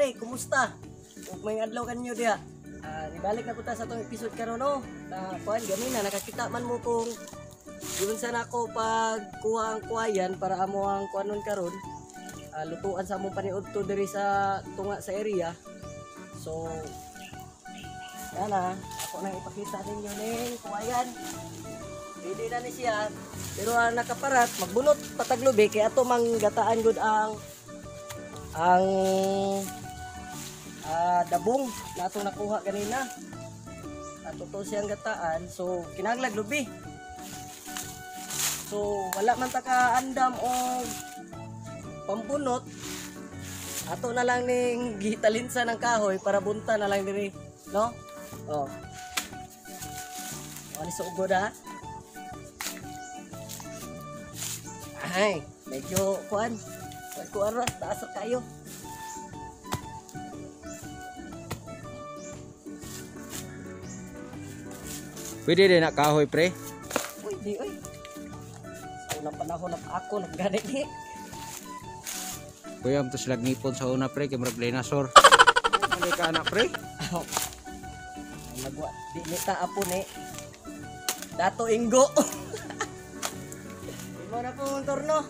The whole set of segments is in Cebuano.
Kapare, kumusta? Ug may adlaw kanyo diha. Nibalik na punta sa atong episode karon, no. Na kuan ganina nakakita man mo kung giunsa na ako pagkuha ang kuwayan para amo ang kuanon karon. Lutuan sa among paniudto diri sa tunga sa area. So yan na, ako nang ipakita ninyo ning kuwayan. Pwede na ni siya. Pero ang nakaparat, magbunot pataglubi kay ato manggataan gud ang dabong na atong nakuha ganina. Ato to siyang gataan, so kinahanglan lubi. So wala man ta ka andam og pambunot, ato na lang ning gitalinsa ng kahoy para bunta na lang diri, no? Oh. Ani sa ugod ha. Ay, medyo kuan. Kuan ra, taas ra kayo. Pwede din na kahoy, pre. Uy, di oy. Sa unang panahon na ako nagganit ni. Kuya, amto sila ngipon sa una, pre, kay murag dinosaur. Hindi ka anak, pre. Ay, magwa di ni ta apo ni. Dato Inggo. Imo na po ang turno.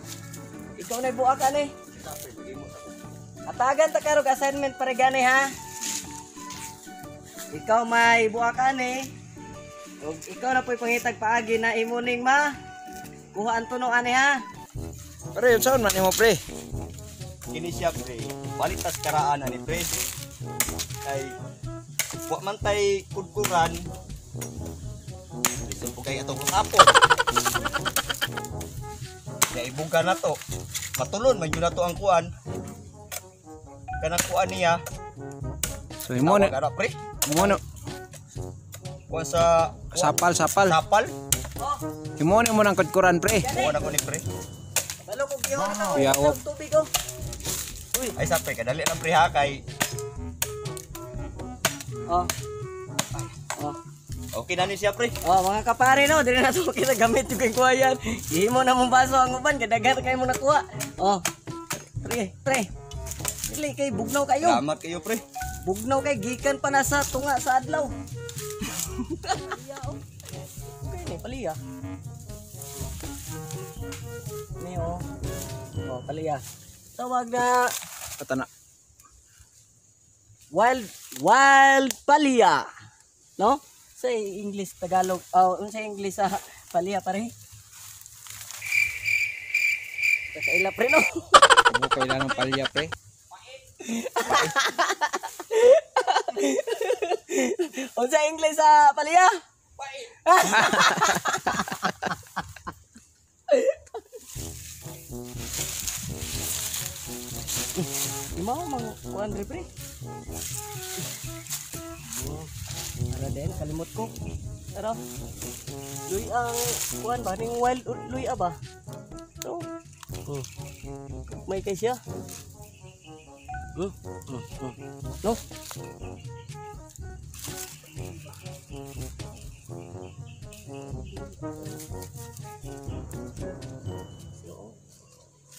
Ikaw na buak ani. Atagan ta karog assignment pare gani ha. Ikaw may buak ani. Ug ikaw na po'y pangitag paagi na imo ning ma. Kuha ang tuno ani ha. Pre, unsaon man nimo, pre? Kini siya pre, balik tas karaan ani pre. Kay wa man tay kudkuran. Lisod po kay atong hapon. Ya ibuga na to. Matulon man jud na to ang kuan. Kanang kuan niya. So imo na, Tawag ana pre. imo na Kuan sa kuan, sapal, sapal. Sapal. Oh, Imo na mo nang kudkuran, pre. Kuan ako ni pre. balo ko gihon na Kuya, ka. Tubig oh. Ay sa pre, kadali lang pre ha kay Oh. Oh. okay na ni siya pre. Oh, mga kapare no, dili na to kita gamit yung kuwayan. Gihimo na mong baso ang uban, kay daghan kayo mo nakuha. Oh. Pre, pre. Dili kay bugnaw kayo. Salamat kayo pre. Bugnaw kay gikan pa na sa tunga sa adlaw. Paliya, oh. Okay ni paliya. Ni oh. Oh, paliya. Tawag na Patana. wild wild palya. No? Sa English Tagalog, oh, unsa English sa palya pare? Kaila pre no. Imo kailangan palya, pre. Unsa English sa palya? Imaw mang kuan re pre. Ara din kalimot ko. Tara. Luy ang kuan ba ning wild luy ba? So. May kay siya. No.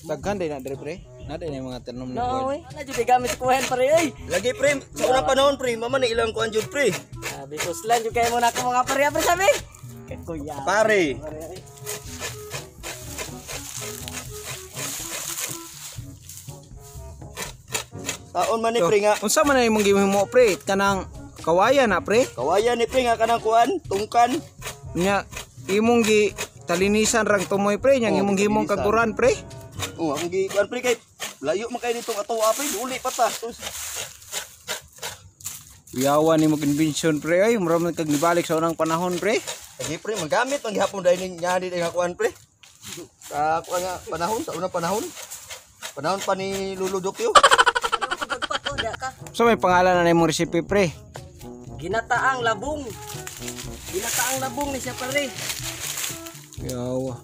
Daghan din na dire, pre. Na din yung mga tanom ni No, wild. oy. Ana jud gamit sa kuan pare oy. Lagi pre, sa unang panahon pre, mama na ilang kuan jud pre. Sabi ko slan jud kayo muna ako mga pare pre sabi. Kay kuya. Pare. Pare, oy. Taon man ni pre nga. Unsa man na imong gihimo, pre? Kanang kawayan na, pre. Kawayan ni pre nga kanang kuan, tungkan. Nya imong gi talinisan rang tumoy, pre. Nya Oh, imong gihimong talinisan. kaguran, pre. Oh, akong gi kuan pre kay layo man kay nitong ato pre, uli pa ta. Sus. Yawa ni mo invention, pre. Ay, mura man kag nibalik sa unang panahon, pre. Lagi pre, magamit man gihapon dahil ning ngani nga kuan pre. Sa kuan nga panahon, sa unang panahon. Panahon pa ni Lolo Dokyo. Ano ko pagpat oh, diya ka. So may pangalan na imong recipe, pre. Ginataang labong. Ginataang labong ni siya pare. Yawa.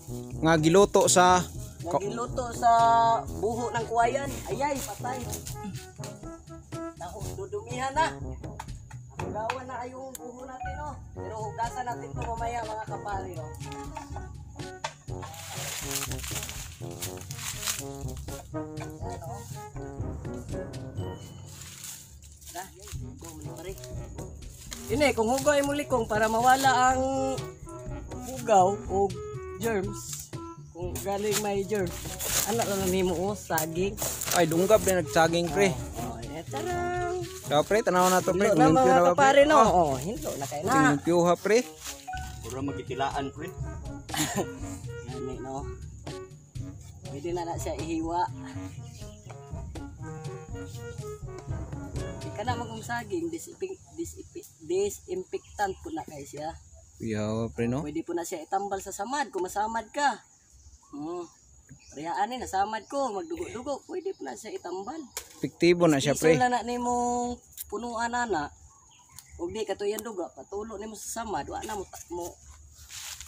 Nga giluto sa Nagiluto sa buho ng kuwayan. Ayay, patay. Naku, dudumihan na. Hugawan na yung buho natin, oh. Pero hugasan natin to mamaya, mga kapari, oh. Ayan, oh. kapare. Ini kung hugaw imong likong para mawala ang hugaw o germs. Kung galing may germs. Ano lang nimo oh, saging. Ay dunggab na nagsaging pre. Oh, eh, tarang. So pre, tanaw na to pre. Hinlo Kung na limpyo mga na ba pre. kapare no. Oh, hinlo na kay na. Limpyo ha pre. Puro magitilaan pre. Gani no. Pwede na na siya ihiwa. Di ka na magong saging, disinfectant po na kay siya. Yawa pre no. Pwede po na siya itambal sa samad kung masamad ka. Riyaan ni nasamad ko, magdugo-dugo, pwede po na siya itambal. Epektibo na siya pre. Iso lang na nimong punuan ana. Ug di katuyan dugo, patulo nimo sa samad, wa na mo mo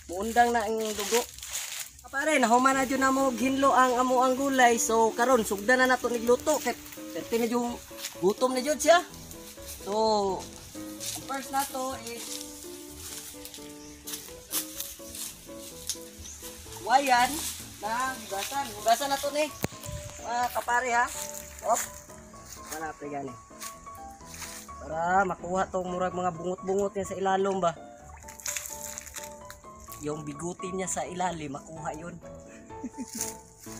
muundang na ang dugo. Pare, nahuman na jud na mo ginlo ang amo ang gulay. So karon sugdan na nato nigluto kay perte na jud gutom na jud siya. So ang first nato is wayan na hugasan. Hugasan na to ni. Mga kapare ha. Op. Wala pre gani. Para makuha tong murag mga bungot-bungot niya sa ilalom ba. Yung biguti niya sa ilalim, makuha yun.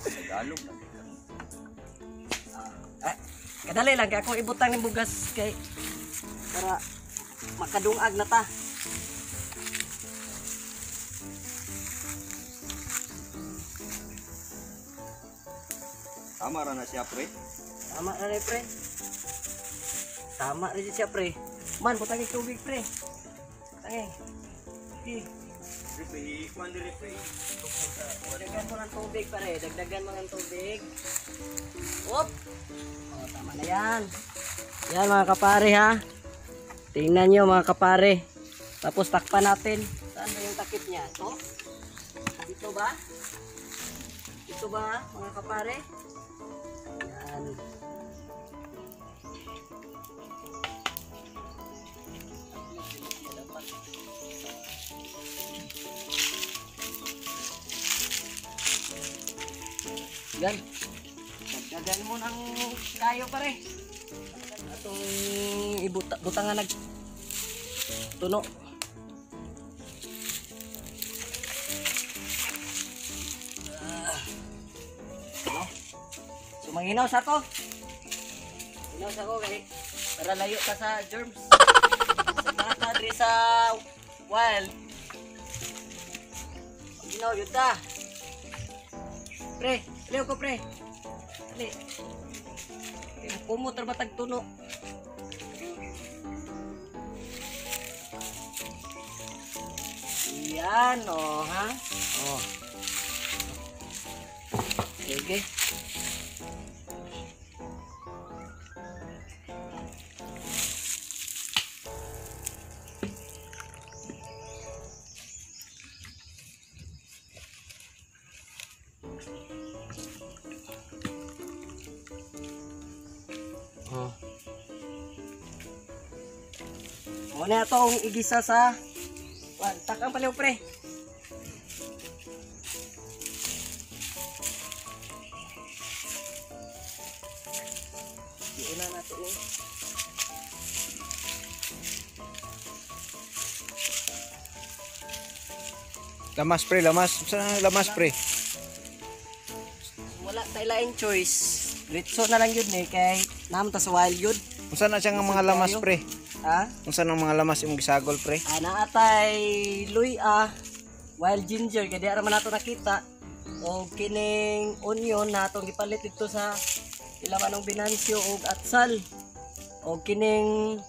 Tagalog na. Eh, kadali lang kay akong ibutang ng bugas kay para makadungag na ta. Tama ra na siya pre. Tama na rin, pre. Tama rin siya, pre. Man, butang yung tubig, pre. Tangin. Okay. Pre, pre, kuan diri pre. Dagdagan mo ng tubig, pare. Dagdagan mo ng tubig. Op! O, tama na yan. Yan, mga kapare, ha. Tingnan nyo, mga kapare. Tapos, takpan natin. Saan ba yung takip niya? Ito? Ito ba? Ito ba, mga kapare? Yan. Yan. Dagdagan mo ng kayo pare. Atong ibuta butangan nag tuno. No? So manginaw sa to. Ginaw sa ko kay para layo ka sa germs. Sa mga diri sa wild. Ginaw yun ta. Pre, liw ko pre. Dali. Kumot ra ba tag tuno? Yan, oh, ha? Oh. Sige. Oh. Muna ito ang igisa sa Wan, takang paliw pre. Iuna natin eh. Lamas pre, lamas. Saan lamas pre? Wala tayo laing choice. Ritso na lang yun eh kay namta sa wild yun. Unsa na siya nga mga lamas pre? Ha? Unsa nang mga lamas imong gisagol pre? Ana atay luya, wild ginger kay di ra man nato nakita. O kining onion na atong gipalit dito sa ilamanong Binancio og atsal. O kining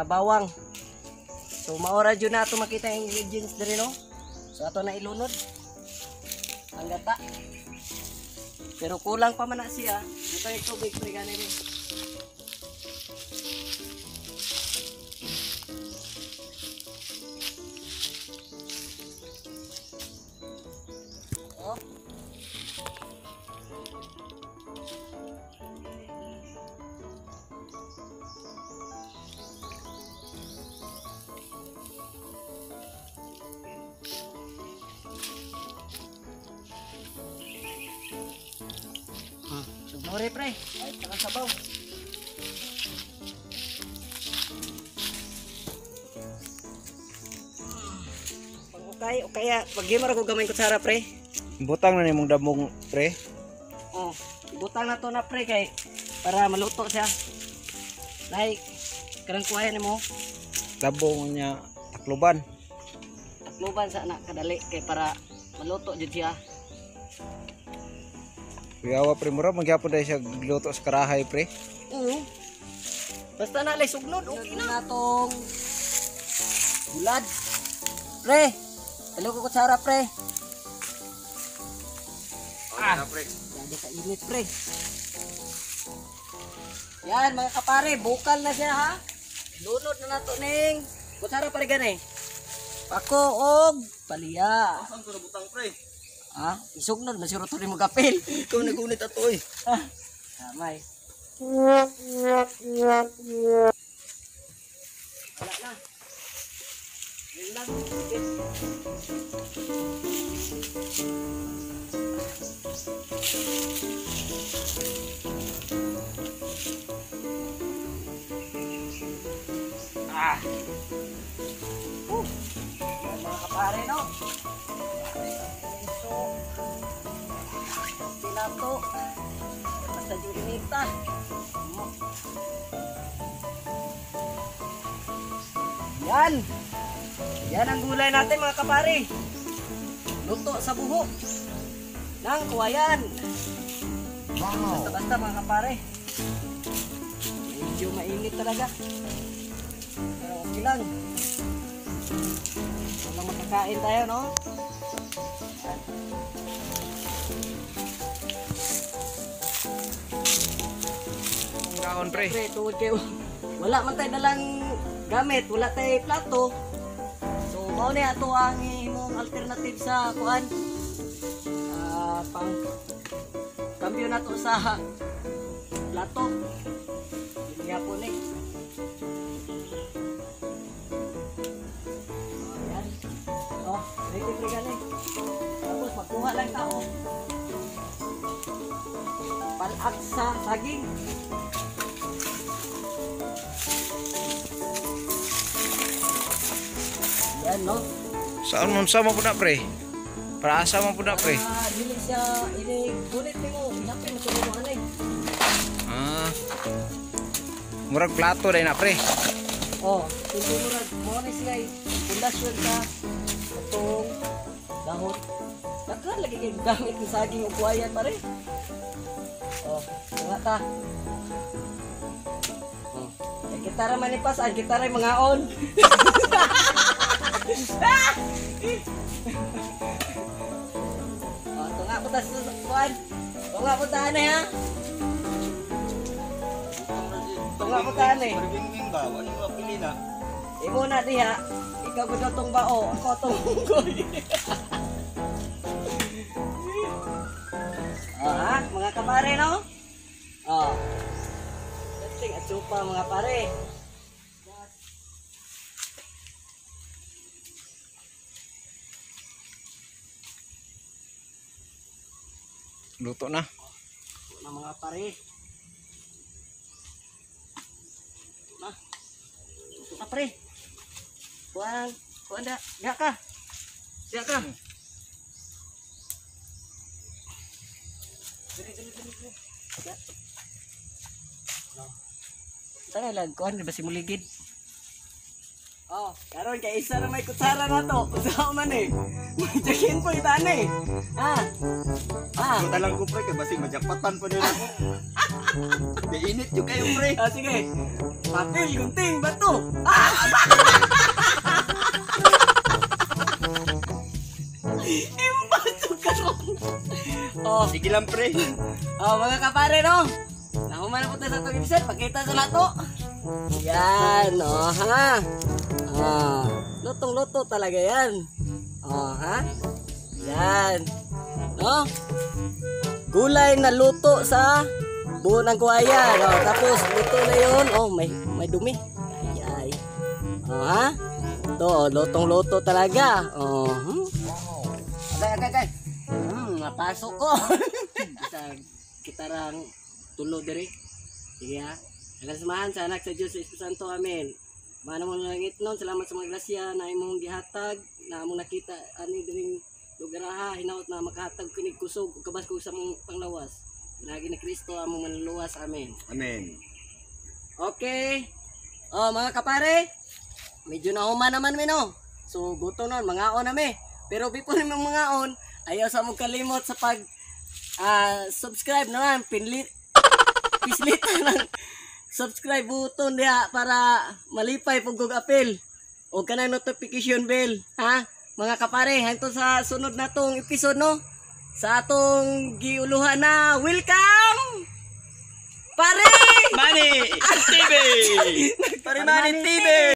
bawang. So maora jud na ato makita ang ingredients diri no. So ato na ilunod ang gata. Pero kulang pa man na siya. Dito yung tubig pre gani rin. Oh. Sugnore pre. Ay, saka sabaw. Patay o kaya paghimo ra ko gamay kutsara, pre. Butang na nimong damong, pre. Oh, ibutang na to na, pre, kay para maluto siya. Like kanang kuha nimo. Labong niya takluban. Takluban sa anak kadali kay para maluto jud siya. Kuyawa, pre, mura magyapon dahil siya gluto sa karahay, pre. Oo. Basta na lay sugnod, okay na. Natong bulad. Pre, talo ko kutsara, pre. Ah, pre. Grabe ka init, pre. Yan, mga kapare, bukal na siya, ha. Lunod na nato ning kutsara pare gani. Pako og paliya. Saan ko nabutang, pre? Ha? Isugnod na siguro to mo kapil. Ikaw nagunit ato eh. Ah, kamay. Wala na. Yun lang. Okay. Ah. Yan, mga kapare, no? So, pinato. Basta yung inita. Yan. Yan ang gulay natin, mga kapare. Luto sa buho ng kawayan. Wow. Basta-basta, mga kapare. Medyo mainit talaga. Pero okay lang. Walang makakain tayo, no? Yan. Ang kaon, pre. Pre, tungod kay wala man tayo dalang gamit, wala tayo plato. So, mao ni ato ang imong alternative sa kuan. Pang cambio na to sa plato. Yun nga po ni. Oh, yan. Oh, ready, pre, gani. Tapos magkuha lang tao. Palak sa saging. Yan, no? Saan mo sa mo po na, pre? Para asa mo po na, pre? Ah, dili siya ini gunit nimo, hinapin mo sa mo anay. Ah. Murag plato dahil na, pre. Oh, hindi mo rag mo ni siya pundasyon sa atong dahon. Daghan lagi kay gamit ng saging ug kuwayan, pare. Oh, tunga ta. Oh, kay kita ra man ni pasan, kita ra mangaon. Oh, tunga po ta sa kuan. Tunga po ta ani, ha. Tunga po ta ani. Wing ba? Ano mga pili na? Imo na diha. Ikaw gud tong bao, ako tong unggoy. Oh, ha, mga kapare, no? Oh. Dating at supa, mga pare. Luto na. Luto na, mga pare. Luto na. Luto na, pre. Kuan, kuan da. Diha ka. Diha ka. Dili, dili, dili, dili. Diha. No. Tara lang, kuan, di ba simuligid? Oh, karon kay isa na may kutsara na to. Usa man eh. May jakin po ita eh. Ha? Ha? Buta lang ko, pre, kay basig majakpatan pa nila ko. Di init yung kayo, pre. Ah, sige. Papel, gunting, bato. Ah! Imbato karon. Oh, Sige lang, pre. oh, mga kapare, no? Nahuman na po tayo sa itong episode. Pakita sa lato. Yan, oh, ha? Ah, lutong-luto talaga yan. Oh, ha? Yan. No? Gulay na luto sa buo ng kuwayan. Oh, tapos luto na yun. Oh, may dumi. Ay, ay. Oh, ha? Ito, oh, lutong-luto talaga. Oh. Agay, agay, agay. Napasok ko. Sa kitarang tulo diri. Sige, ha. Alasmahan sa anak sa Diyos sa Espiritu Santo. Amen. Mana mo langit nun, salamat sa mga grasya na imong gihatag. na among nakita ani diring lugar ha, hinaot na makahatag kinig kusog ug kabaskog sa among panglawas. Lagi ni Kristo among manluluwas. Amen. Amen. Okay. Oh, mga kapare, medyo nauma naman mi, no. So gutom nun, mangaon na mi. Pero before mi mangaon, ayaw sa mong kalimot sa pag subscribe naman, pinlit pislitan ng subscribe button diha para malipay pug og apil o kanang notification bell, ha, mga kapare. Hangtod sa sunod na tong episode, no, sa atong giuluhan na Welcome Pare Money TV. Pare Money TV.